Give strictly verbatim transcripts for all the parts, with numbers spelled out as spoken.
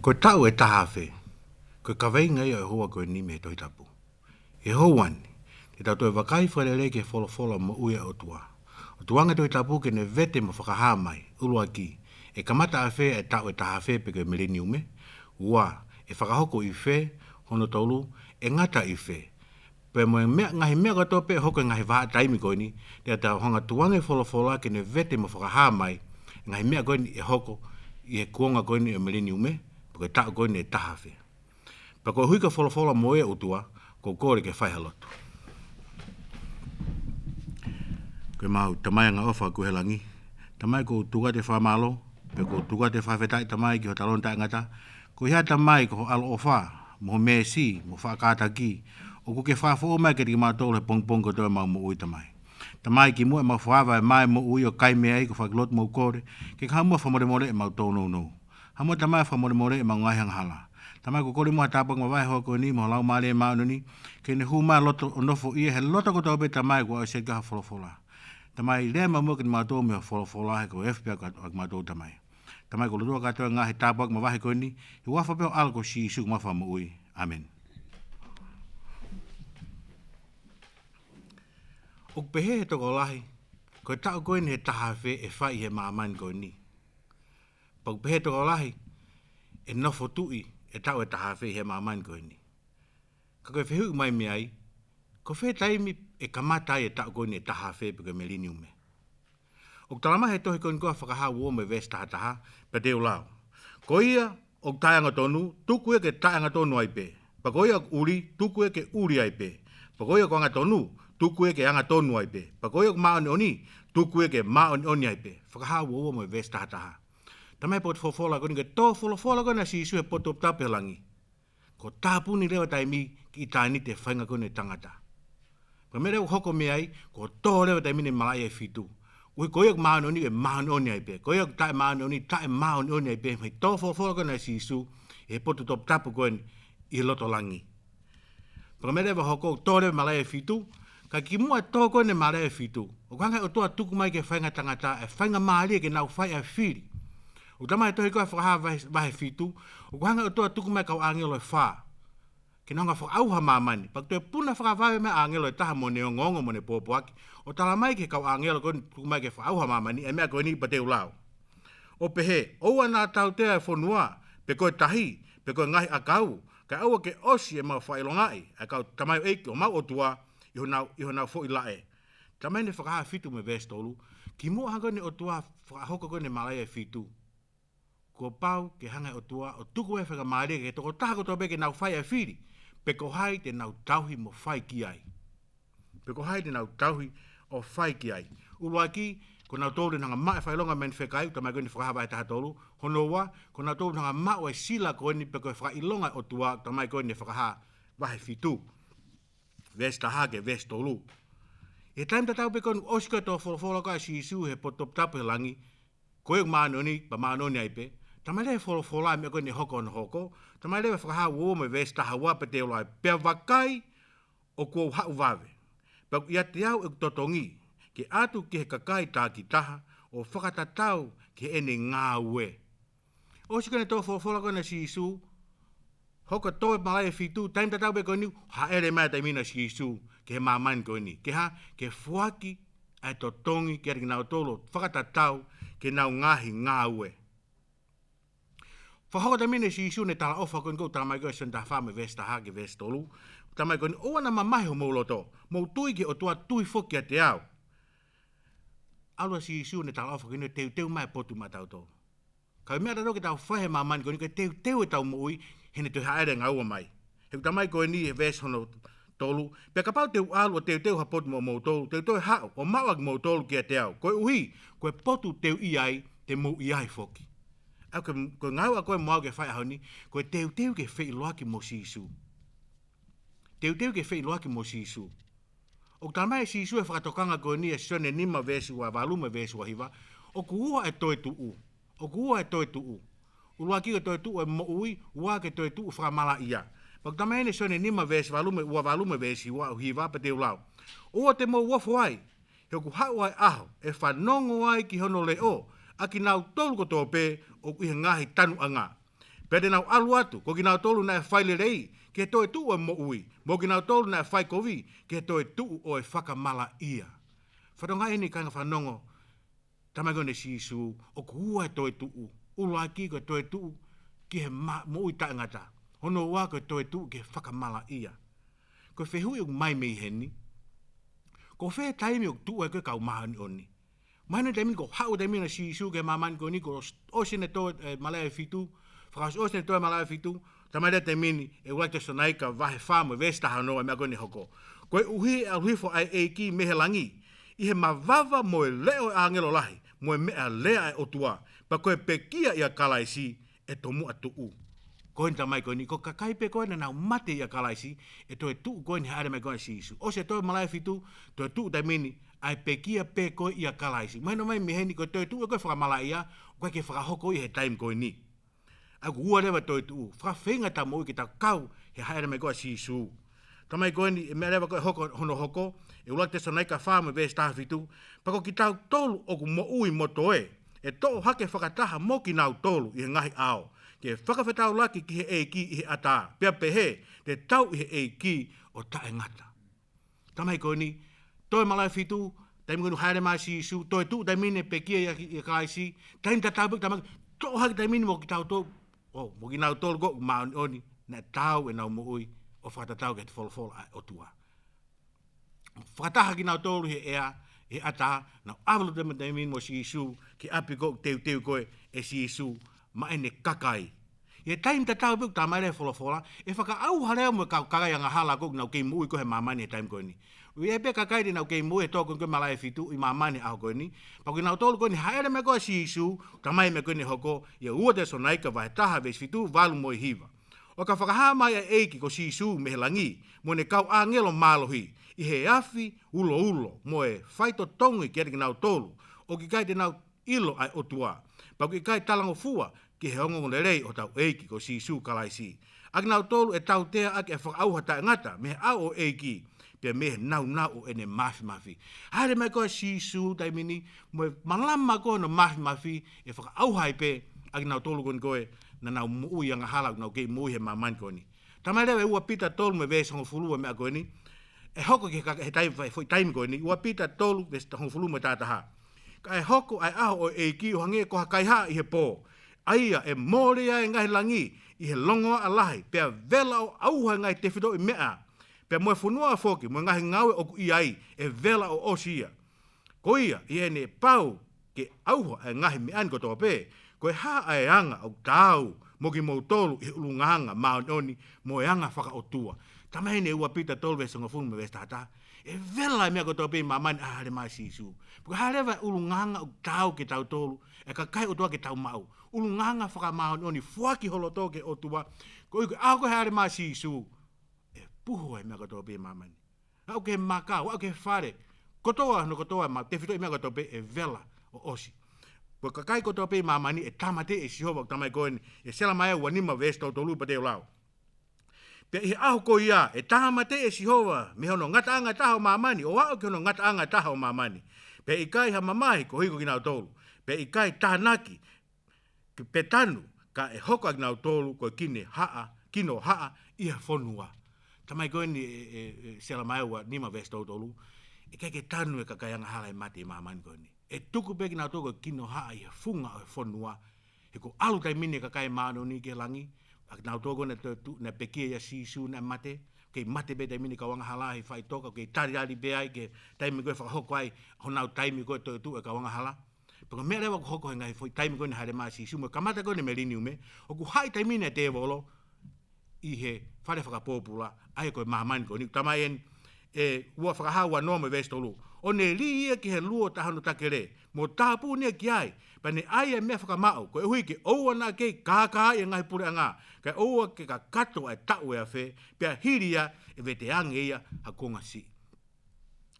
Ko e taʻu ʻe taha afe, ko e kaveinga ia ʻo e houa ko eni mei he Tohi Tapu. ʻI he houa ni, te tau toe vakai fakalelei ki he folofola moʻui ʻa e ʻOtua. ʻOku tukuange e Tohi Tapu ke ne vete mo fakahā mai, ʻuluaki, ʻe kamata ʻafē ʻa e taʻu ʻe taha afe pe ko e Meleniume? Ua, ʻe fakahoko ʻi fē? Hono tolu, ʻe ngata ʻi fē? Pea mo e meʻa, ngaahi meʻa kotoa pē ʻe hoko he ngaahi vahaʻa taimi ko eni, te tau hanga ʻo tukuange e folofola ke ne vete mo fakahā mai e ngaahi meʻa ko eni ʻe hoko ʻi he kuonga ko eni ʻo e Meleniume, pe ko e taʻu ko eni ʻe taha afe. Pea koeʻuhi ko e folofola moʻui ʻa e ʻOtua, ʻoku ou kole ke fai ha lotu. Ko ʻemau Tamai angaʻofa ʻoku ʻi he langi, Tamai, ʻoku ou tuku atu e fakamālō, pea ʻoku ou tuku atu e fakafetaʻi, Tamai, ki ho taloni taʻengata. Ko ia, Tamai, ko ho ʻaloʻofa, mo ho meesi, mo e faʻa kātaki, ʻoku ke fakafoʻou mai kiate kimautolu he pongipongi kotoa ʻemau moʻui, Tamai. Tamai, kimuʻa ʻemau fakaava e mae moʻui ʻo kai mei ai, ko e fakakilotu ʻoku mau kole ke ke hanga muʻa ʻo fakamolemoleʻi ʻemau tōnounou. Hanga muʻa, Tamai, ʻo fakamolemoleʻi ʻemau ngaahi angahala. Tamai, ʻoku ou kole muʻa ha tāpuaki mavahe he houa ko eni mei ho Laumālie Māʻoniʻoni, ke ne hū mai ʻo loto ʻo nofoʻia he loto kotoa pē, Tamai, kuo ʻosi ʻi ai ho folofola. Tamai, lea mai muʻa kiate kimautolu mei ho folofola, he ko e efu pē ʻa kimautolu, Tamai. Tamai, ʻoku ou lotua kātoa e ngaahi tāpuaki mavahe ko eni, he huafa pē ho ʻAlo ko Sīsū ko homau Fakamoʻui. ʻĀmeni. ʻOku pehē ʻe he tokolahi, ko e taʻu ko eni ʻe taha afe ʻe fai ʻi he māmani ko eni. Pea ʻoku pehē ʻe he tokolahi, ʻe nofo tuʻi e taʻu ʻe taha afe ʻi he māmani ko eni. Ka ko e fehuʻi mai mei ai, ko fē taimi ʻe kamata ai e taʻu ko eni ʻe taha afe pe ko e Meleniume? ʻOku talamai ʻe he tohi ko eni ko ia Fakahā uo ua mo e veesi taha taha, pea te u lau. Ko ia ʻoku taʻeangatonu, tuku ia ke taʻeangatonu ai pē. Pea ko ia ʻoku ʻuli, tuku ia ke ʻuli ai pē. Pea ko ia ʻoku angatonu, tuku ia ke angatonu ai pē. Pea ko ia ʻoku māʻoniʻoni, tuku ia ke māʻoniʻoni ai pē. Fakahā uo ua mo e veesi taha taha. Tamai, e potu folofola ko eni, ko e tō folofola ko eni ʻa Sīsū he potu toputapu he langi. Kuo tāpuni leva e taimi ki ʻitāniti e faʻahinga ko eni e tangata. Pea ko e meʻa leva ʻoku hoko mei ai, kuo tō leva e taimi ni e malaʻia ʻe fitu. ʻUhí ko ia ʻoku māʻoniʻoni, ʻe māʻoniʻoni ai pē. Ko ia ʻoku taʻemāʻoniʻoni, taʻemāʻoniʻoni ai pē, mei he tō folofola ko eni ʻa Sīsū he potu toputapu ko eni ʻi loto langi. Pea ko e meʻa leva ʻoku hoko, tō leva e malaʻia ʻe fitu, ka kimuʻa e tō ko eni e malaʻia ʻe fitu, ʻoku hanga ʻe he ʻOtua ʻo tuku mai ki he faʻahinga tangata e faingamālie ke nau fai ʻa e fili. ʻOku talamai ʻe he tohi ko ia Fakahā vahe, vahe fitu, ʻoku hanga ʻe he ʻOtua ʻo tuku mai e kau ʻāngelo ʻe fā ke nau hanga ʻo fakaʻauha māmani. Pea ʻoku toe puna fakavave mai e ʻāngelo ʻe taha mo ʻene ongoongo mo ʻene pōpoaki, ʻo talamai ki he kau ʻāngelo ko eni ʻoku tuku mai ke fakaʻauha māmani, e meʻa ko eni, pea te u lau. ʻO pehē, ʻoua naʻa tautea e fonua, pe ko e tahi, pe ko e ngaahi ʻakau, kae ʻoua ke ʻosi ʻemau fakaʻilongaʻi ʻa e kau tamaioʻeiki ʻo homau ʻOtua ʻi honau, ʻi honau foʻi laʻe. Talamai ʻe he Fakahā fitu mo e veesi tolu, kimuʻa hangē ko eni e ʻOtua fakahoko ko eni e malaʻia ʻe fitu, kuo pau ke hanga ʻe he ʻOtua ʻo tuku mai e faingamālie ki he tokotaha kotoa pē ke nau fai ʻa e fili, pe ko hai te nau tauhi mo fai ki ai. Pe ko hai te nau tauhi ʻo fai ki ai. ʻUluaki, ko kinautolu te nau hanga ʻo maʻu e fakaʻilonga mei heʻene fekai, talamai ko eni Fakahā vahe taha tolu. Hono ua, ko kinautolu te nau hanga ʻo maʻu e sila ko eni pe ko e fakaʻilonga ʻa e ʻOtua, talamai ko eni Fakahā vahe fitu, veesi taha ki he veesi tolu. ʻI he taimi tatau pē ko eni ʻosi ko ē e tō folofola ko ia ʻa Sīsū he potu toputapu he langi, ko ia ʻoku māʻoniʻoni, pea māʻoniʻoni ai pē, talamai leva ʻe he folofola e meʻa ko eni ʻe hoko hono hoko. Talamai leva ʻe Fakahā uo ua mo e veesi taha ua, pea te u lau. Pea vakai, ʻoku ou haʻu vave. Pea ʻoku ʻiate au ʻeku totongi ke ʻatu ki he kakai takitaha ʻo fakatatau ki heʻene ngāue. ʻOsi ko eni e tō folofola ko eni ʻa Sīsū, hoko e tō e malaʻia ʻe fitu, taimi tatau pē ko eni ʻoku hāʻele mai e taimi ni ʻa Sīsū ki he māmani ko eni. Ke hā? Ke foaki ʻa e totongi kiate kinautolu ʻo fakatatau ki heʻenau ngaahi ngāue. Fakahoko e taimi ni ʻe Sīsū ʻene talaʻofa ko eni ʻoku talamai ko ē ʻi he Sione taha fā mo e veesi taha ki he veesi tolu. Talamai ko eni, ʻoua naʻa mamahi homou loto. Mou tui ki he ʻOtua, tui foki kiate au. ʻAlu ʻa Sīsū ʻo ne talaʻofa ko eni ʻo teuteu mai e potu maʻatautolu. Ka ko e meʻa ʻatautolu ke tau fai he māmani ko eni, ko e teuteu ʻetau moʻui heʻene toe hāʻele ngaua mai. He ʻoku talamai ko eni he veesi hono tolu, pea kapau te u ʻalu ʻo teuteu ha potu moʻomoutolu, te u toe haʻu ʻo maʻu ʻa kimoutolu kiate au. Koeʻuhi, ko e potu te u ʻi ai, te mou ʻi ai foki. ʻA ia ko e, ko e ngāue ʻa koe mo au ke fai he ʻaho ni, ko e teuteu ke feʻiloaki mo Sīsū. Teuteu ke feʻiloaki mo Sīsū. ʻOku talamai ʻe Sīsū he fakatokanga ko eni ʻi he Sione nima veesi ua valu mo e veesi ua hiva, ʻoku ua e toetuʻu. ʻOku ua e toetuʻu. ʻUluaki ko e toetuʻu ʻo e moʻui, ua ko e toetuʻu fakamalaʻia. Pea ʻoku talamai ʻe Sione nima veesi valu mo e, ua valu mo e veesi ua hiva, pea te u lau. ʻOua te mou ofo ai, he ʻoku haʻu ʻa e ʻaho ʻe fanongo ai ki hono leʻo ʻa kinautolu kotoa pē ʻoku ʻi he ngaahi tanuʻanga. Pea te nau ʻalu atu, ko kinautolu naʻe fai lelei, ki he toetuʻu ʻo e moʻui, mo kinautolu naʻe fai kovi, ki he toetuʻu ʻo e fakamalaʻia. Fatongia ʻeni kāinga fanongo, tamai ko eni ʻa Sīsū, ʻoku ua e toetuʻu, ʻuluaki ko e toetuʻu ki he ma-, moʻui taʻengata. Hono ua ko e toetuʻu ki he fakamalaʻia. Ko e fehuʻi ʻoku ʻomai mei heni, ko fē taimi ʻoku tuʻu ai ko e kau māʻoniʻoni? Mahino taimi ni ko e haʻu taimi ni ʻa Sīsū ki he māmani ko eni kuo ʻosi ʻene tō, e, malaʻia ʻe fitu, fakaʻosi ʻene tō e malaʻia ʻe fitu, tamai leva taimi ni, ʻe ʻuluaki Tesalonaika vahe fā mo e veesi taha ono ʻa e meʻa ko eni ʻe hoko. Koeʻuhi ʻe ʻalu hifo ʻa e ʻEiki mei he langi, ʻi he mavava mo e leʻo ʻo e ʻāngelo lahi, mo e meʻa lea ʻa e ʻOtua, pea ko e pekia ʻia Kalaisi, ʻe tomuʻa tuʻu. Ko eni tamai ko eni, ko e kakai pē ko ē naʻa nau mate ʻia Kalaisi, ʻe toetuʻu ko eni he hāʻele mai ko ē ʻa Sīsū. ʻOsi e tō e malaʻia ʻe fitu, toetuʻu taimi ni, ʻa e pekia pē ko ē ʻia Kalaisi. Mahino mai mei heni ko e toetuʻu ʻe ko e fakamalaʻia, ʻoku ʻikai ke fakahoko ia he taimi ko eni. ʻA ia ʻoku ua leva e toetuʻu, fakafeinga ʻetau moʻui ke tau kau he hāʻele mai ko ē ʻa Sīsū. Tamai ko eni, e meʻa leva ko ē ʻe hoko, hono hoko, ʻe ʻuluaki Tesalonaika fā mo e veesi taha fitu, pea ko kitautolu ʻoku moʻui mo toe, ʻe toʻo hake fakataha mo kinautolu ʻi he ngaahi ʻao, ke fakafetaulaki ki he ʻEiki ʻi he ʻatā, pea pehē, te tau ʻi he ʻEiki ʻo taʻengata. Tamai ko eni, tō e malaʻia ʻe fitu, taimi ko eni hāʻele mai ʻa Sīsū, toetuʻu taimi ni e pekia ʻia, ʻia Kalaisi, taimi tatau pē tamai, toʻo hake taimi ni mo kitautolu, ʻo, mo kinautolu ko ē māʻoniʻoni, naʻe taau ʻenau moʻui, ʻo fakatatau ki he folofola ʻa e ʻOtua. Fakataha kinautolu he ʻea, he ʻatā, nau ʻalu taimi, taimi ni mo Sīsū, ki ʻapi ko ē teuteu ko ē ʻe Sīsū, maʻa ʻene kakai. ʻI he taimi tatau pē ʻoku talamai leva he folofola, ʻe fakaʻauha leva mo e kau kakai angahala ko ē ʻoku nau kei moʻui ko ē he māmani he taimi ko eni. ʻOku ʻi ai pē kakai te nau kei moʻui he tō ko ē malaʻia ʻe fitu ʻi māmani he ʻaho ko eni. Pea ko kinautolu ko eni hāʻele mai ko ē ʻa Sīsū, talamai meʻa ko eni ʻe hoko, ʻi he ua Tesalonaika vahe taha veesi fitu, valu mo e hiva. ʻO ka fakahā mai ʻa e ʻEiki ko Sīsū mei he langi, mo ʻene kau ʻāngelo mālohi, ʻi he afi uloulo, mo e faitotongi kiate kinautolu, ʻoku ʻikai te nau ʻilo ʻa e ʻOtua. Pea ʻoku ʻikai talangofua ki he ongoongolelei ʻo hotau ʻEiki ko Sīsū Kalaisi. ʻA kinautolu ʻe tautea ʻaki ʻa e fakaʻauha taʻengata mei he ʻao ʻo e ʻEiki, pea mei he nāunau ʻo ʻene māfimafi. Hāʻele mai ko ē ʻa Sīsū taimi ni, mo e malama ko ē hono māfimafi, ʻe fakaʻauha ai pē ʻa kinautolu ko eni ko ē naʻa nau moʻui angahala, nau kei moʻui he māmani ko eni. Talamai leva ʻe ua Pita tolu mo e veesi hongofulu ʻa e meʻa ko eni. ʻE hoko ki he ka-, he taimi, foʻi taimi ko eni, ua Pita tolu veesi hongofulu mo e taha taha. Ka ʻe hoko ʻa e ʻaho ʻo e ʻEiki ʻo hangē ko ha kaihaʻa ʻi he pō. ʻA ia ʻe mole ai e ngaahi langi ʻi he longoaʻa lahi, pea vela ʻo ʻauha e ngaahi tefitoʻi meʻa. Pea mo e fonua foki, mo e ngaahi ngāue ʻoku ʻi ai, ʻe vela ʻo ʻosi ia. Ko ia, ʻi heʻene pau ke ʻauha ʻa e ngaahi meʻa ni kotoa pē, ko e hā ʻa e anga ʻoku taau mo kimoutolu ʻi he ʻulungaanga māʻoniʻoni mo e anga fakaʻotua? Talamai heni ʻe ua Pita tolu veesi hongofulu mo e veesi taha taha, ʻe vela e meʻa kotoa pē ʻi māmani ʻi he hāʻele mai ʻa Sīsū. Pea ko e hā leva e ʻulungaanga ʻoku taau ke tau tolu, ʻe kakai ʻOtua ke tau maʻu? ʻUlungaanga fakamāʻoniʻoni, foaki ho loto ki he ʻOtua, koeʻuhi ko e ʻaho ko ē hāʻele mai ʻa Sīsū, ʻe puho e meʻa kotoa pē ʻi māmani. Aʻu ki he maka, aʻu ki he fale. Kotoa, hono kotoa, mo e tefitoʻi meʻa kotoa pē ʻe vela ʻo ʻosi. Ko e kakai kotoa pē ʻi māmani ʻe tāmateʻi ʻe Sihova, ʻoku talamai ko eni ʻe Selemaia ua nima veesi tolu tolu pea te u lau. Pea ʻi he ʻaho ko ia, ʻe tāmateʻi ʻe Sihova mei hono ngataʻanga ʻe taha ʻo māmani, ʻo aʻu ki hono ngataʻanga ʻe taha ʻo māmani. Pea ʻikai ha mamahi koeʻuhi ko kinautolu. Pea ʻikai tānaki, ki pe tanu, ka ʻe hoko ʻa kinautolu ko e kinohaʻa, kinohaʻa ʻi he fonua. Talamai ko eni ʻe, ʻe, ʻe Selemaia ua nima veesi tolu tolu, ʻe ʻikai ke tanu e kakai angahala ʻe mate ʻi māmani ko eni. ʻE tuku pē kinautolu ko e kinohaʻa ʻi he funga ʻo e fonua. He kuo ʻalu taimi ni e kakai māʻoniʻoni ki he langi, ʻa kinautolu ko ē naʻe toetuʻu, naʻe pekia ʻia Sīsū naʻe mate, kei mate pē taimi ni e kau angahala he faʻitoka, kei talitali pē ai ki he taimi ko ē ʻe fakahoko ai honau taimi ko ē toetuʻu e kau angahala. Pea ko e meʻa leva ʻoku hoko he ngaahi foʻi taimi ko eni hāʻele mai ʻa Sīsū mo e kamata ko eni e meleniume, ʻoku haʻi taimi ni e tēvolo ʻi he fale fakapōpula, ʻa ia ko e māmani ko eni. Talamai eni ʻe ua Fakahā ua noa mo e veesi tolu. ʻO ne lī ia ki he luo ʻo taha hono takele, mo tāpuni ia ki ai, pea ne ʻai e meʻa fakamaʻu, koeʻuhi ke ʻoua naʻa kei kākaaʻi e ngaahi puleʻanga, kae ʻoua ke kakato ʻa e taʻu ʻe afe, pea hili ia ʻe veteange ia ha kuonga siʻi.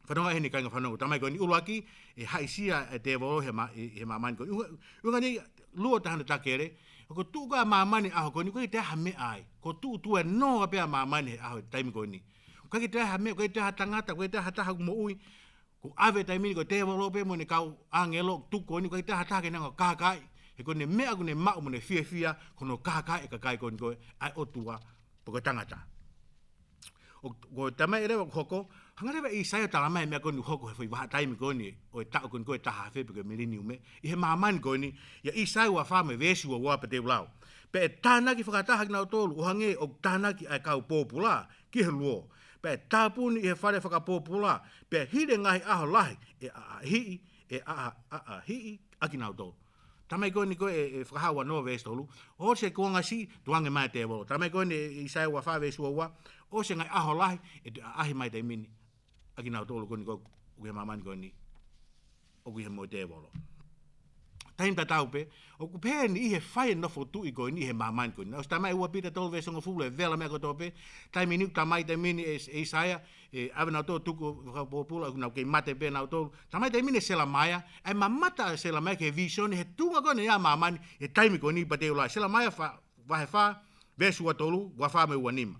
Fanongo heni kāinga fanongo, talamai ko eni ʻuluaki, ʻe haʻisia e tēvolo he mā-, he māmani ko eni. ʻUhinga, ʻuhinga eni luo ʻo taha hono takele, ʻoku tuʻu ko ē ʻa māmani he ʻaho ko eni, ʻoku ʻikai ke toe ai ha meʻa ai. ʻOku tuʻu tuenoa pē ʻa māmani he ʻaho, taimi ko eni. ʻOku ʻikai ke toe ai ha meʻa, ʻoku ʻikai ke toe ai ha tangata, ʻoku ʻikai ke toe ai ha taha ʻoku moʻui. Kuo ʻave taimi ni ko e tēvolo pē mo ʻene kau ʻāngelo tuku ko eni, ʻoku ʻikai ke toe ai ha taha ke ne hanga ʻo kākaaʻi. He ko ʻene meʻa ʻoku ne maʻu mo ʻene fiefia, ko hono kākaaʻi e kakai ko eni ko ē ʻa e ʻOtua, pe ko e tangata. ʻO, ko e taimi leva ʻoku hoko, hanga leva ʻe ʻĪsaia ʻo talamai e meʻa ko eni ʻoku hoko he foʻi vahaʻa taimi ko eni, ʻo e taʻu ko eni ko ē taha afe pe ko e mileniume, ʻi he māmani ko eni, ʻia ʻĪsaia ua fā mo e veesi ua ua pea te u lau. Pea ʻe tānaki fakataha kinautolu, ʻo hangē ʻoku tānaki ʻa e kau pōpula ki he luo. Pea ʻe tāpuni ʻi he fale fakapōpula, pea hili e ngaahi ʻaho lahi, ʻe ʻaʻahiʻi, ʻe ʻaʻa-, ʻaʻahiʻi ʻa kinautolu. Talamai ko eni ko ē, ʻe, ʻe Fakahā ua noa veesi tolu, ʻosi e kuonga siʻi, tuʻu ange mai e tēvolo. Talamai ko eni ʻe ʻĪsaia ua fā veesi ua ua, ʻosi e ngaahi ʻaho lahi, ʻe toe ʻaʻahi mai taimi ni ʻa kinautolu ko eni ko ē ʻoku ʻi he māmani ko eni, ʻoku ʻi he moʻui tēvolo. Taimi tatau pē, ʻoku pehē ni ʻi he fai e nofo tuʻi ko eni ʻi he māmani ko eni. ʻOsi talamai ʻe ua Pita tolu veesi hongofulu e vela meʻa kotoa pē, taimi ni ʻoku talamai taimi ni ʻe, ʻe ʻĪsaia, ʻe, ʻave nautolu tuku fakapōpula, ʻoku nau kei mate pē nautolu. Talamai taimi ni ʻe Selemaia, ʻa e mamata ʻa Selemaia ki he vīsone, he tuʻunga ko eni ʻa māmani, he taimi ko eni pea te u lau. Selemaia fā, vahe fā, veesi ua tolu, ua fā mo e ua nima.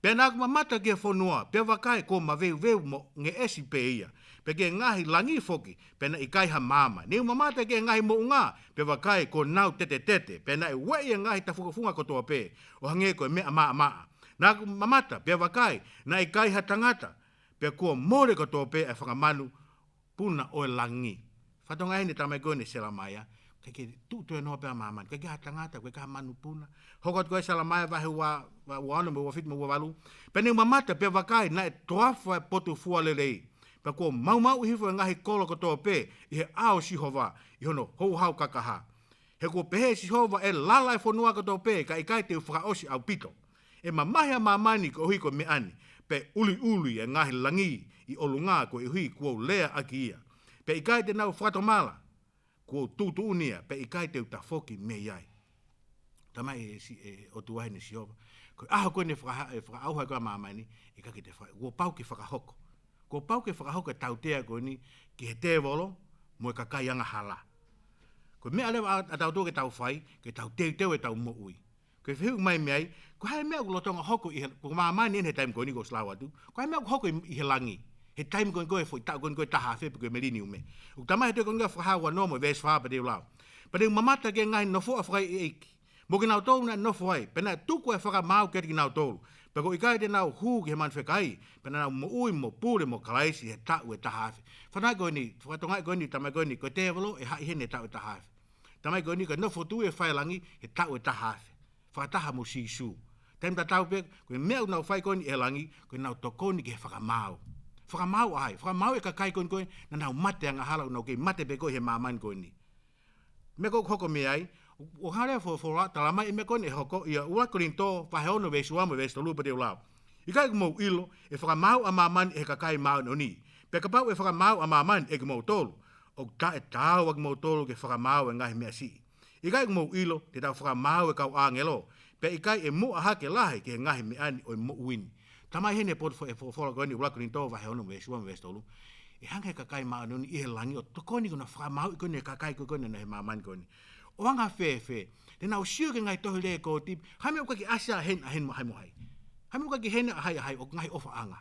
Pea naʻa ku mamata ki he fonua, pea vakai kuo maveuveu mo ngeʻesi pē ia. Pea ki he ngaahi langi foki, pea naʻe ʻikai ha maama. Ne u mamata ki he ngaahi moʻunga, pea vakai kuo nau tetetete, pea naʻe ueʻi e ngaahi tafungofunga kotoa pē, ʻo hangē ko e meʻa maʻamaʻa. Naʻa ku mamata, pea vakai, naʻe ʻikai ha tangata, pea kuo mole kotoa pē e fanga manupuna ʻo e langi. Fakatokangaʻi heni e talamai ko eni ʻe Selemaia, ʻikai ke tuʻu toe noa pē ʻa māmani, ʻikai ke ʻi ai ha tangata, ʻikai ke ʻi ai ha manupuna. Hoko atu ko ē Selemaia vahe ua, ua, ua ono mo e ua fitu mo e ua valu. Pea ne u mamata, pea vakai, naʻe toafa e potu fua lelei. Pea kuo maumauʻi hifo e ngaahi kolo kotoa pē ʻi he ʻao ʻo Sihova, ʻi hono houhau kakaha. He kuo pehē ʻe Sihova, ʻe lala e fonua kotoa pē, ka ʻikai te u fakaʻosi ʻaupito. ʻE mamahi ʻa māmani koeʻuhi ko e meʻa ni, pea ʻuliʻuli e ngaahi langi ʻi ʻolunga koeʻuhi kuo u lea ʻaki ia. Pea ʻikai te nau fakatomala, kuo u tuʻutuʻuni ia, pea ʻikai te u tafoki mei ai. Talamai ʻe Si-, ʻe ʻOtua heni Sihova, ko e ʻaho ko eni ʻe fakaha-, ʻe fakaʻauha ai ko ē ʻa māmani, ʻikai ke te faka-, kuo pau ke fakahoko. Kuo pau ke fakahoko e tautea ko eni ki he tēvolo mo e kakai angahala. Ko e meʻa leva ʻa, ʻatautolu ke tau fai, ke tau teuteu ʻetau moʻui. Ko e fehuʻi mai mei ai, ko e hā e meʻa ʻoku lolotonga hoko ʻi he, ko māmani eni he taimi ko eni kuo ʻosi lau atu, ko e hā e meʻa ʻoku hoko ʻi, ʻi he langi he taimi ko eni ko ē, foʻi taʻu ko eni ko ē taha afe pe ko e mileniume. ʻOku talamai he tohi ko eni ko ē Fakahā ua noa mo e veesi fā pea te u lau. Pea te u mamata ki he ngaahi nofoʻa fakaʻeiʻeiki, mo kinautolu naʻe nofo ai, pea naʻe tuku e fakamaau kiate kinautolu. Pea kuo ʻikai te nau hū ki he manu fekai, pea naʻa nau moʻui mo pule mo Kalaisi he taʻu ʻe taha afe. Fakatokangaʻi ko eni, fakatokangaʻi ko eni, talamai ko eni, ko e tēvolo ʻe haʻi heni he taʻu ʻe taha afe. Talamai ko eni, ko e nofo tuʻi ʻe fai e langi he taʻu ʻe taha afe, fakataha mo Sīsū. Taimi tatau pē, ko e meʻa ʻoku nau fai ko eni ʻi he langi, ko ʻenau tokoni ki he fakamaau. Fakamaau ʻa hai? Fakamaau e kakai ko eni ko ē naʻa nau mate angahala, ʻoku nau kei mate pē ko ē he māmani ko eni. Meʻa ko ē ʻoku hoko mei ai, ʻoku hanga leva ʻe he folofola ʻo talamai e meʻa ko eni ʻe hoko, ʻia ua Kolinitō vahe ono veesi ua mo e veesi tolu pea te u lau. ʻIkai ʻoku mou ʻilo, ʻe fakamaau ʻa māmani ʻe he kakai māʻoniʻoni? Pea kapau ʻe fakamaau ʻa māmani ʻe kimoutolu, ʻoku taʻetaau ʻa kimoutolu ke fakamaau e ngaahi meʻa siʻi. ʻIkai ʻoku mou ʻilo, te tau fakamaau e kau ʻāngelo? Pea ʻikai ʻe muʻa hake lahi ki he ngaahi meʻa ni ʻo e moʻui ni. Talamai heni ʻe he potu fo-, ʻe he folofola ko eni ʻuluaki Kolinitō vahe ono veesi ua mo e veesi tolu, ʻe hanga ʻe he kakai māʻoniʻoni ʻi he langi ʻo tokoni ki hono fakamāuʻi ko eni e kakai ko ē ko eni he māmani ko eni. ʻO anga fēfē? Te nau sio ki he ngaahi tohi lekooti, hā e meʻa ʻoku ʻikai ke ʻasi ai heni, ʻa heni mo hai mo hai? Hā e meʻa ʻoku ʻikai ke ʻi heni ʻa hai ʻa hai, ʻoku ngaahi ʻofaʻanga?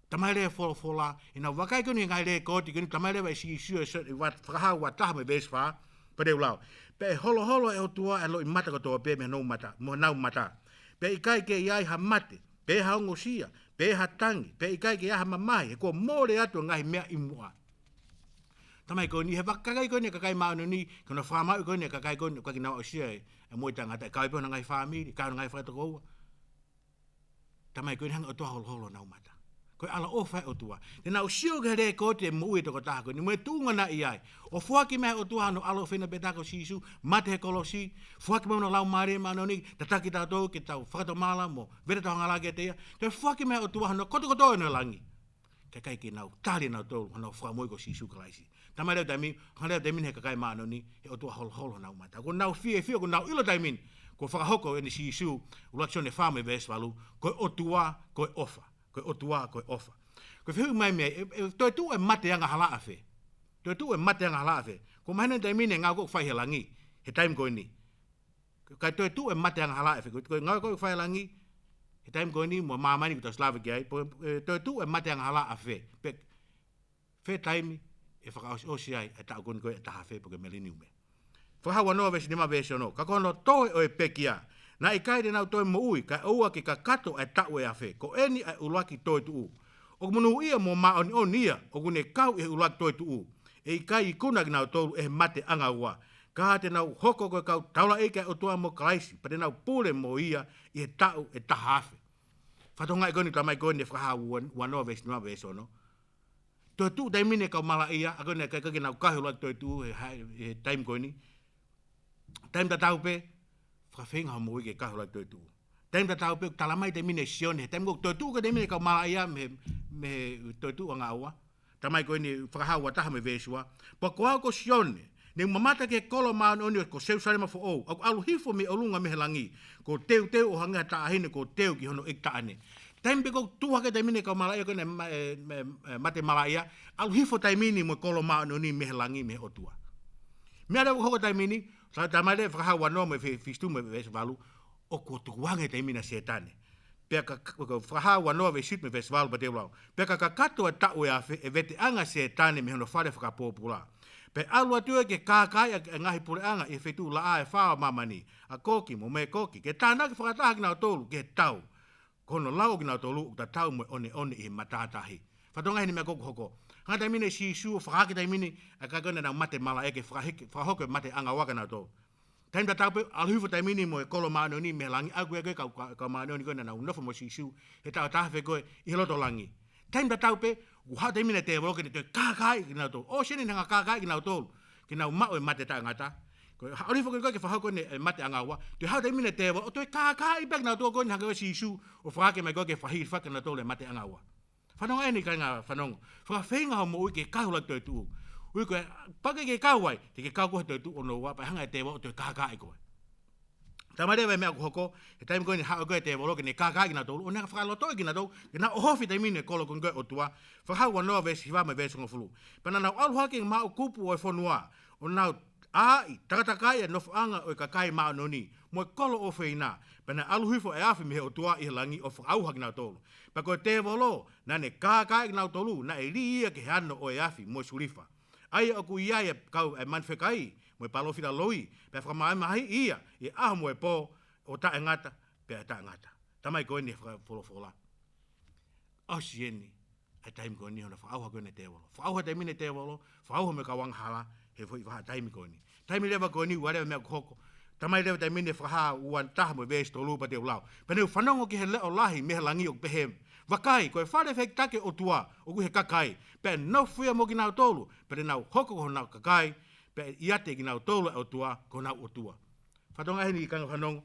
Talamai leva ʻe he folofola, ʻi heʻenau vakai ko eni ki he ngaahi lekooti ko eni, talamai leva ʻe Sīsū ʻi he Sio-, ʻi he ua-, Fakahā ua taha mo e veesi fā, pea te u lau. Pea ʻe holoholo ʻe he ʻOtua e loʻimata kotoa pē mei honau mata, mo honau mata. Pea ʻikai ke ʻi ai ha mate, pe ha ongosia, pe ha tangi, pea ʻikai ke ʻi ai ha mamahi, he kuo mole atu e ngaahi meʻa ʻi muʻa. Talamai ko eni, he vakai ko eni e kakai māʻoniʻoni, ko hono fakamāuʻi ko eni e kakai ko eni, ʻoku ʻikai ke nau aʻusia e, e moʻui taʻengata, ʻe kau pē honau ngaahi fāmili, kau honau ngaahi fakatokoua. Talamai ko eni hanga ʻe he ʻOtua ʻo holoholo honau mata. Ko e ʻaloʻofa ʻa e ʻOtua. Te nau sio ki he lekooti e moʻui e tokotaha ko eni, mo e tuʻunga naʻe ʻi ai. ʻO foaki mai ʻe he ʻOtua hono ʻAlo ʻofeina pē taha ko Sīsū, mate he kolosi, foaki mai hono Laumālie Māʻoniʻoni, tataki kitautolu ke tau fakatomala mo vete ʻetau angahala kiate ia. Toe foaki mai ʻe he ʻOtua hono kotokotoa ʻo e langi, kae ʻikai ke nau tali ʻe nautolu honau Fakamoʻui ko Sīsū Kalaisi. Talamai leva taimi, hanga leva taimi ni ʻe he kakai māʻoniʻoni, ʻe he ʻOtua ʻo holoholo honau mata. ʻOku nau fiefia, ʻoku nau ʻilo taimi ni, kuo fakahoko ʻe Sīsū, ʻuluaki Sione fā mo e veesi valu, ko e ʻOtua ko e ʻofa. Ko e ʻOtua ko e ʻofa. Ko e fehuʻi mai mei ai, ʻe, ʻe toetuʻu e mate angahala ʻafē? Toetuʻu e mate angahala ʻafē? Kuo mahino e taimi ni e ngāue ʻoku fai he langi he taimi ko eni. Kae toetuʻu e mate angahala ʻafē? Ko, ko e ngāue ʻoku fai he langi he taimi ko eni mo māmani ʻoku tau ʻosi lave ki ai, pea, ʻe toetuʻu e mate angahala ʻafē? Pe fē taimi ʻe fakaʻosiʻosi ai e taʻu ko eni ko ē ʻe taha afe pe ko e mileniume? Fakahā uanoa veesi nima veesi ono. Ka ko hono toe ʻo e pekia, naʻe ʻikai te nau toe moʻui, kae ʻoua ke kakato ʻa e taʻu ʻe afe. Ko eni ʻa e ʻuluaki toetuʻu. ʻOku monūʻia mo māʻoniʻoni ia ʻoku ne kau ʻi he ʻuluaki toetuʻu. ʻE ʻikai ikuna kinautolu ʻe he mate ʻanga ua, ka te nau hoko ko e kau taulaʻeiki ʻa e ʻOtua mo Kalaisi, pea te nau pule mo ia ʻi he taʻu ʻe taha afe. Fatongia ko eni, talamai ko eni ʻe Fakahā ua-, uanoa veesi nima veesi ono. Toetuʻu taimi ni e kau malaʻia, ʻa ko eni ʻikai ke nau kau he ʻuluaki toetuʻu he, he, he taimi ko eni. Taimi tatau pē, fakafeinga hoʻo moʻui ke kau he ʻuluaki toetuʻu. Taimi tatau pē, talamai taimi ni ʻe Sione, he taimi ko ē toetuʻu ko ē taimi ni e kau malaʻia mei he, mei he toetuʻu ʻanga ua. Talamai ko eni Fakahā ua taha mo e veesi ua. Pea ko au ko Sione, ne u mamata ki he kolo māʻoniʻoni ko Selūsalema foʻou, ʻoku ʻalu hifo mei ʻolunga mei he langi, kuo teuteu ʻo hangē ha taʻahine kuo teu ki hono ʻeiki taʻane. Taimi pē ko ē tuʻu hake taimi ni e kau malaʻia ko eni ma-, e, e, e, mate malaʻia, ʻalu hifo taimi ni mo e kolo māʻoniʻoni mei he langi, mei he ʻOtua. Meʻa leva ʻoku hoko taimi ni, tā-, talamai leva Fakahā uanoa mo e ve-, veesi fitu mo e veesi valu, ʻoku tukuange taimi ni ʻa Sētane. Pea ka, ka, ka, Fakahā uanoa veesi fitu mo e veesi valu pea te u lau. Pea ka kakato e taʻu ʻe afe, ʻe veteʻanga ʻa Sētane mei hono fale fakapōpula. Pea ʻalu atu ia ke kākaaʻi ʻa e ngaahi puleʻanga ʻi he feituʻu laʻā ʻe fā ʻo māmani, ʻa Koki mo Mēkoki, ke tānaki fakataha kinautolu ki he tau. Ko hono lau ʻo kinautolu ʻoku tatau mo e ʻoneʻone ʻi he matātahi. Fatongia heni meʻa ko ē ʻoku hoko. Hanga taimi ni ʻe Sīsū ʻo fakahā ki he taimi ni ʻa e kakai ko ē naʻa nau mate malaʻia ke fakahiki, fakahoko e mate ʻanga ua kia nautolu. Taimi tatau pē, ʻalu hifo taimi ni mo e kolo māʻoniʻoni mei he langi, ʻa ia ko e kau, kau, kau māʻoniʻoni ko ē naʻa nau nofo mo Sīsū he taʻu ʻe taha afe ko ē ʻi he loto langi. Taimi tatau pē, ʻoku haʻu taimi ni e tēvolo ke ne toe kākaaʻi kinautolu. ʻOsi eni ne hanga kākaaʻi kinautolu ke nau maʻu e mate taʻengata. Ko e ʻalu hifo ko ē ke fakahoko eni e mate ʻanga ua, toe haʻu taimi ni e tēvolo ʻo toe kākaaʻi pē kinautolu ko eni hangē ko Sīsū ʻoku fakahā mai ko ē ke fakahilifaki kinautolu e mate ʻanga ua. Fatongia eni kāinga fanongo. Fakafeinga hoʻo moʻui ke kau he ʻuluaki toetuʻu. ʻUhi ko e, kapau ʻoku ke kau ai, te ke kau koe he toetuʻu hono ua, pea hanga ʻe he tēvolo ʻo toe kākaaʻi koe. Talamai leva e meʻa ʻoku hoko, he taimi ko eni haʻu ko ē e tēvolo ke ne kākaaʻi kinautolu, ʻo ne hanga fakalotoʻi kinautolu ke nau ʻohofi taimi ni e kolo ko ē ʻo e ʻOtua. Fakahā uanoa veesi hiva mo e veesi hongofulu. Pea naʻa nau ʻalu hake ki he maʻu kupu ʻo e fonua, ʻo nau ʻāʻi, takatakai ʻa e nofoʻanga ʻo e kakai māʻoniʻoni mo e kolo ʻofeina, pea naʻe ʻalu hifo ʻa e afi mei he ʻOtua ʻi he langi ʻo fakaʻauha kinautolu. Pea ko e tēvolo naʻa ne kākaaʻi kinautolu, naʻe lī ia ki he ano ʻo e afi mo e sulifa, ʻa ia ʻoku ʻi ai e kau ʻa e manu fekai mo e palōfita loi, pea fakamamahiʻi ia ʻi he ʻaho mo e pō, ʻo taʻengata pea taʻengata. Talamai ko eni ʻe he fakafolofola, ʻosi eni ʻa e taimi ko eni hono fakaʻauha ko eni e tēvolo. Fakaʻauha taimi ni e tēvolo, fakaʻauha mo e kau angahala he foʻi vahaʻa taimi ko eni. Taimi leva ko eni, ʻoua leva meʻa ʻoku hoko. Talamai leva taimi ni ʻe Fakahā ua taha mo e veesi tolu pea te u lau. Pea ne u fanongo ki he leʻo lahi mei he langi ʻoku pehē: Vakai, ko e fale fehikitaki ʻo e ʻOtua ʻoku ʻi he kakai, pea ʻe nofo ia mo kinautolu, pea te nau hoko ko honau kakai, pea ʻe ʻiate kinautolu ʻa e ʻOtua ko honau ʻOtua. Fatongia heni kāinga fanongo,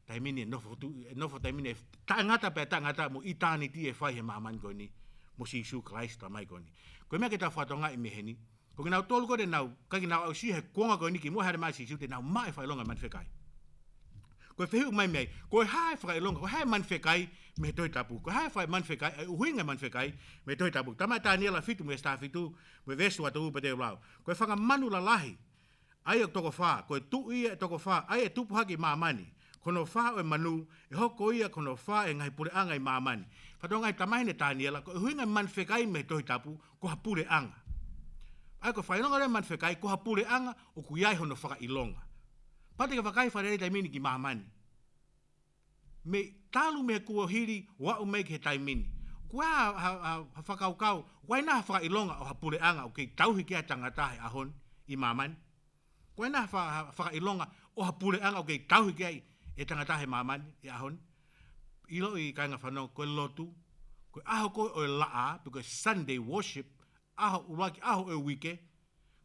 taimi ni e nofo tu-, e nofo taimi ni ʻe taʻengata pea taʻengata mo ʻitāniti ʻe fai he māmani ko eni mo Sīsū Kalaisi talamai ko eni. Ko e meʻa ke tau fatongiaʻi mei heni, ko kinautolu ko ē te nau, ʻikai ke nau aʻusia he kuonga ko eni kimuʻa he hāʻele mai ʻa Sīsū, te nau maʻu e fakaʻilonga e manu fekai. Ko e fehuʻi mai mei ai, ko e hā e fakaʻilonga, ko e hā e manu fekai mei he Tohi Tapu? Ko e hā e fai manu fekai, ʻa e ʻuhinga e manu fekai mei he Tohi Tapu? Talamai ʻe Taniela fitu mo e veesi taha fitu mo e veesi ua tolu pea te u lau. Ko e fanga manu lalahi ʻa ia ʻoku toko fā, ko e tuʻi ia ʻe toko fā ʻa ia ʻe tupu hake ʻi māmani. Ko hono fā ʻo e manu, ʻe hoko ia ko hono fā ʻo e ngaahi puleʻanga ʻi māmani. Fatongia, talamai heni ʻe Taniela, ko e ʻuhinga e manu fekai mei he Tohi Tapu, ko ha puleʻanga. ʻA ia ko e fakaʻilonga leva e manu fekai, ko ha puleʻanga ʻoku ʻi ai hono fakaʻilonga. Pea te ke vakai fale taimi ni ki māmani. Mei talu mei he kuohili ʻo aʻu mai ki he taimi ni, ko e hā ha, ha, ha fakakaukau, ko e hā nai ha fakaʻilonga ʻo ha puleʻanga ʻoku kei tauhi ki ai e tangata he ʻaho ni ʻi māmani? Ko e hā nai ha fa-, ha fakaʻilonga ʻo ha puleʻanga ʻoku kei tauhi ki ai e tangata he māmani he ʻaho ni? ʻIloʻi kāinga fanongo, ko e lotu, ko e ʻaho ko ē ʻo e laʻā, pe ko e Sunday worship, ʻaho ʻuluaki ʻaho ʻo e uike,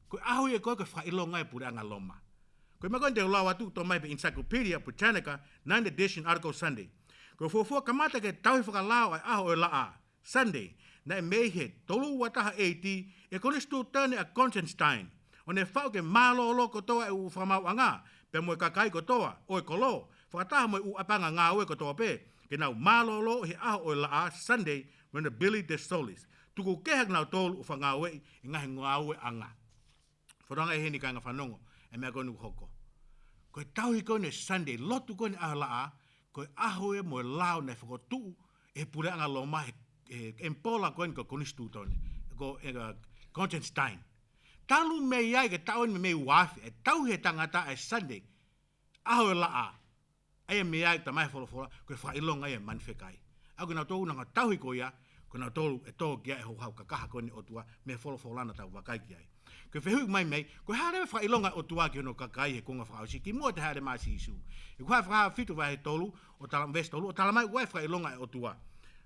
ko e ʻaho ia ko ē ko e fakaʻilonga e puleʻanga Loma. Ko e meʻa ko eni te u lau atu, toʻo mai pē Encyclopedia Britannica, ninth edition, article Sunday. Ko e fuofua kamata ke tauhi fakalao ʻa e ʻaho ʻo e laʻā, Sunday, naʻe mei he tolu ua taha A D, ʻi he konisitūtone ʻa Constantine, ʻo ne faʻu ke mālōlō kotoa e ʻū fakamaauʻanga, pea mo e kakai kotoa ʻo e kolo, fakataha mo e ʻū ʻapanga ngāue kotoa pē, ke nau mālōlō ʻi he ʻaho ʻo e laʻā, Sunday, venerabilia de solis. Tuku kehe ʻa kinautolu ʻoku fakangāueʻi e ngaahi ngāueʻanga. Fatongia heni kāinga fanongo, e meʻa ko eni ʻoku hoko. Ko e tauhi ko eni e Sunday, lotu ko eni ʻaho laʻā, ko e ʻaho ia mo e lao naʻe fokotuʻu ʻe he puleʻanga Loma he, he ʻemipola ko eni ko Konisitūtone, ko, e, uh, Constantine. Talu mei ai ki he taʻu ni mei uaafe, ʻe tauhi ʻe he tangata ʻa e Sunday, ʻaho ʻo e laʻā. ʻA ia mei ai, talamai ʻe he folofola, ko e fakaʻilonga ia ʻo e manu fekai. ʻA ia ko kinautolu naʻa nau tauhi ko ia, ko kinautolu ʻe tō ki ai e houhau kakaha ko eni ʻo e ʻOtua, mei he folofola naʻa tau vakai ki ai. Ko e fehuʻi mai mei ai, ko e hā leva e fakaʻilonga ʻo e ʻOtua ki hono kakai he kuonga fakaʻosi, kimuʻa ʻi he haʻele mai ʻa Sīsū. ʻI he Fakahā fitu vahe tolu, ʻo tala-, veesi tolu, ʻo talamai ʻoku ʻi ai e fakaʻilonga ʻo e ʻOtua.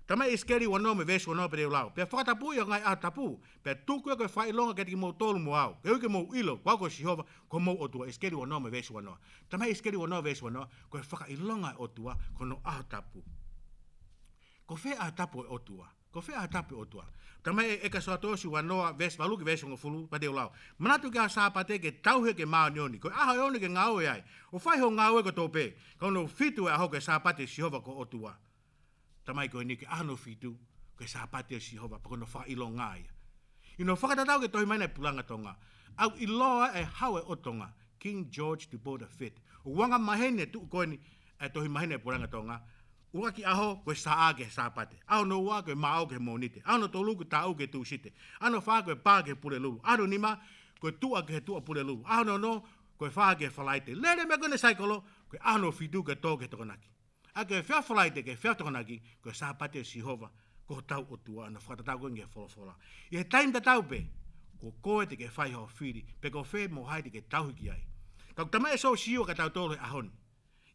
Talamai ʻi ʻIsikeli uanoa mo e veesi uanoa pea te u lau. Pea fakatapui ʻa e ngaahi ʻaho tapu, pea tuku ia ko e fakaʻilonga kiate kimoutolu mo au. Koeʻuhi ke mou ʻilo, ko au ko Sihova, ko homou ʻOtua. ʻIsikeli uanoa mo e veesi uanoa. Talamai ʻi ʻIsikeli uanoa veesi uanoa, ko e fakaʻilonga ʻo e ʻOtua, ko hono ʻaho tapu. Ko fē ʻaho tapu ʻo e ʻOtua? Ko fē ʻaho tapu ʻo e ʻOtua? Talamai ʻe ʻEkisoto uanoa, veesi valu ki he veesi hongofulu, pea te u lau. Manatu ki he ʻaho Sāpate ke tauhi ke māʻoniʻoni, ko e ʻaho ʻe ono ke ngāue ai. ʻO fai hoʻo ngāue kotoa pē, ka hono fitu ʻo e ʻaho ko e Sāpate ʻo Sihova ko ho ʻOtua. Talamai ko eni ko e ʻaho hono fitu, ko e Sāpate ʻo Sihova, pea ko hono fakaʻilonga ia. ʻI hono fakatatau ki he tohi maheni ʻa e Puleʻanga Tonga. ʻOku ʻiloa ʻe he Hau ʻo Tonga, King George the Fourth. ʻOku anga maheni e tuʻu ko eni ʻa e tohi maheni ʻa e Puleʻanga Tonga. ʻUluaki ʻaho, ko e Sā-, ki he Sāpate. ʻAho hono ua, ko e Māʻo ki he Mōnite. ʻAho hono tolu, ko e Taʻu ki he Tūsite. ʻAho hono fā, ko e Pā ki he Pulelulu. ʻAho hono nima, ko e Tuʻa ki he Tuʻapulelulu. ʻAho hono ono, ko e Fā ki he Falaite. Lele mai ko eni e saikolo, ko e ʻaho hono fitu ko e Tō ki he Tokonaki. ʻA ia ko e efiafi Falaite ki he efiafi Tokonaki, ko e Sāpate ʻo Sihova, ko hotau ʻOtua, ʻa ia naʻe fakatatau ko eni ki he folofola. ʻI he taimi tatau pē, ko koe te ke fai hoʻo fili, pe ko fē mo hai te ke tauhi ki ai. Ka ʻoku talamai ʻe Siosiua kiate kitautolu he ʻaho ni.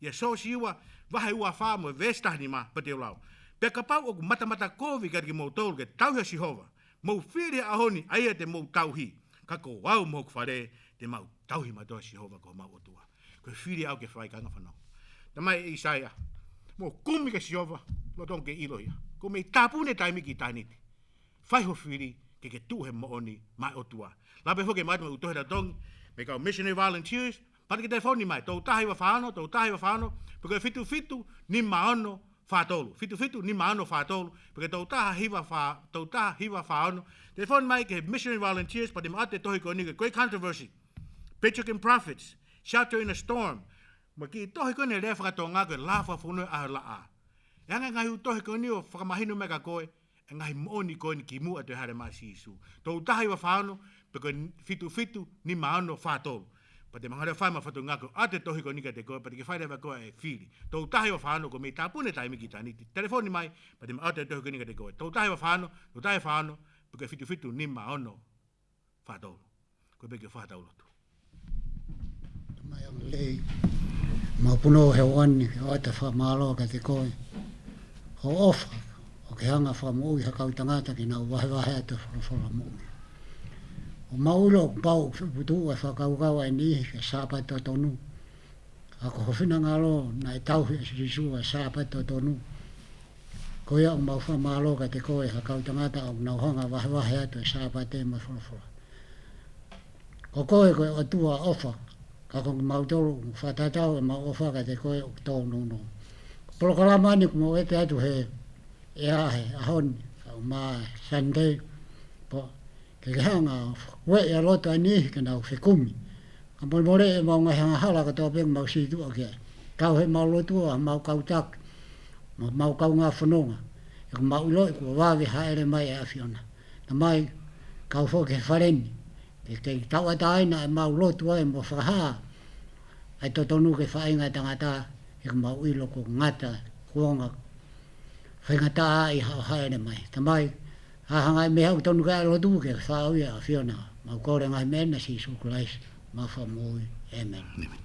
ʻI he Siosiua, vahe uafā mo e veesi tahanima, pea te u lau. Pea kapau ʻoku matamata kovi kiate kimoutolu ke tauhi ʻa Sihova, mou fili he ʻaho ni ʻa ia te mou tauhi, ka ko au mo hoku fale, te mau tauhi mautolu ʻa Sihova ko homau ʻOtua. Ko e fili ʻaʻau ke fai, kāinga fanongo. Talamai ʻe ʻAisea, mou kumi kia Sihova, lolotonga ke ʻilo ia. Ko e meʻa tāpuni e taimi ki ʻitāniti. Fai hoʻo fili ke ke tuʻu he moʻoni maʻá e ʻOtua. Lava pē foki ke maʻu atu mo e ʻū tohi lolotonga mei he kau Missionary Volunteers, pea te ke telefoni mai, tolu taha hiva fā ono, tolu taha hiva fā ono, pe ko e fitu fitu nima ono fā tolu, fitu fitu nima ono fā tolu, pe ko e tolu taha hiva fā, tolu taha hiva fā ono, telefoni mai ki he Missionary Volunteers, pea te maʻu atu e tohi ko eni ko e Great Controversy, Patriarchs and Prophets, Shelter in a Storm, mo e kiʻi tohi ko eni lea faka-Tonga ko e Lao Fakafonua ʻi he ʻAho ʻo e Laʻā. ʻE hanga ʻe he ngaahi ʻū tohi ko eni ʻo fakamahino mai kia koe e ngaahi moʻoni ko eni kimuʻa ʻi he haʻele mai ʻa Sīsū. Tolu taha hiva fā ono, pe ko e fitu fitu nima ono fā tolu. Pea te mau hanga ʻo fai ʻemau fatongia ko ē ʻo ʻoatu e tohi ko eni kiate koe, pea te ke fai leva ʻe koe e fili. Tolu taha hiva fā ono, ko e meʻa tāpuni e taimi ki ʻitāniti. Telefoni mai, pea te mau ʻoatu e tohi ko eni kiate koe. Tolu taha hiva fā ono, tolu taha hiva fā ono, pe ko e fitu fitu nima ono fā tolu. Ko ia pē, ke fai haʻatau lotu. Tamai ʻoku lelei, mau punou he ʻaho ni ke ʻoatu e fakamālō kiate koe. Hoʻo ʻofa, ʻo ke hanga ʻo fakamoʻui ha kau tangata ke nau vahevahe atu e folofola moʻui. ʻOku mau ʻilo kuo pau ke puputuʻu e fakakaukau ʻa e niʻihi ki he Sāpate totonu. Ka ko ho finangalo naʻe tauhi ʻe Sīsū ʻa e Sāpate totonu. Ko ia ʻoku mau fakamālō kiate koe ha kau tangata ʻoku nau hanga ʻo vahevahe atu e Sāpate mo e folofola. Ko koe ko e ʻOtua ʻofa, ka ko kimautolu ʻoku fakatatau ʻemau ʻofa kiate koe ʻoku tōnounou. Ko e polokalama ni ʻoku mau ʻeke atu he ʻea he ʻaho ni, kae ʻumaʻā e Sunday, pea ke ke hanga ʻo ueʻi ʻa e loto ʻa e niʻihi ke nau fekumi. Kae molemole ʻemau ngaahi angahala kotoa pē ʻoku mau sītuʻa ki ai. Kau heʻemau lotua, ʻemau kau taki, mo ʻemau kaungā fononga. He ʻoku mau ʻiloʻi kuo vave e haʻele mai ʻa e ʻAfiona. Tamai, kau foki he fale ni, ke kei tauʻatāina ʻemau lotua mo fakahā ʻa e totonu ki he faʻahinga ʻo e tangata, he ʻoku mau ʻilo kuo ngata, kuo ngata, faingataʻaʻia haʻo haʻele mai. Tamai, ʻa e hanga ʻe he meʻa ʻoku tonu ke ʻai lotu ke fāʻui ʻa e ʻAfiona. Mau kole e ngaahi meʻa ni ʻia Sīsū Kalaisi, ʻemau Fakamoʻui. ʻĒmeni. ʻĒmeni.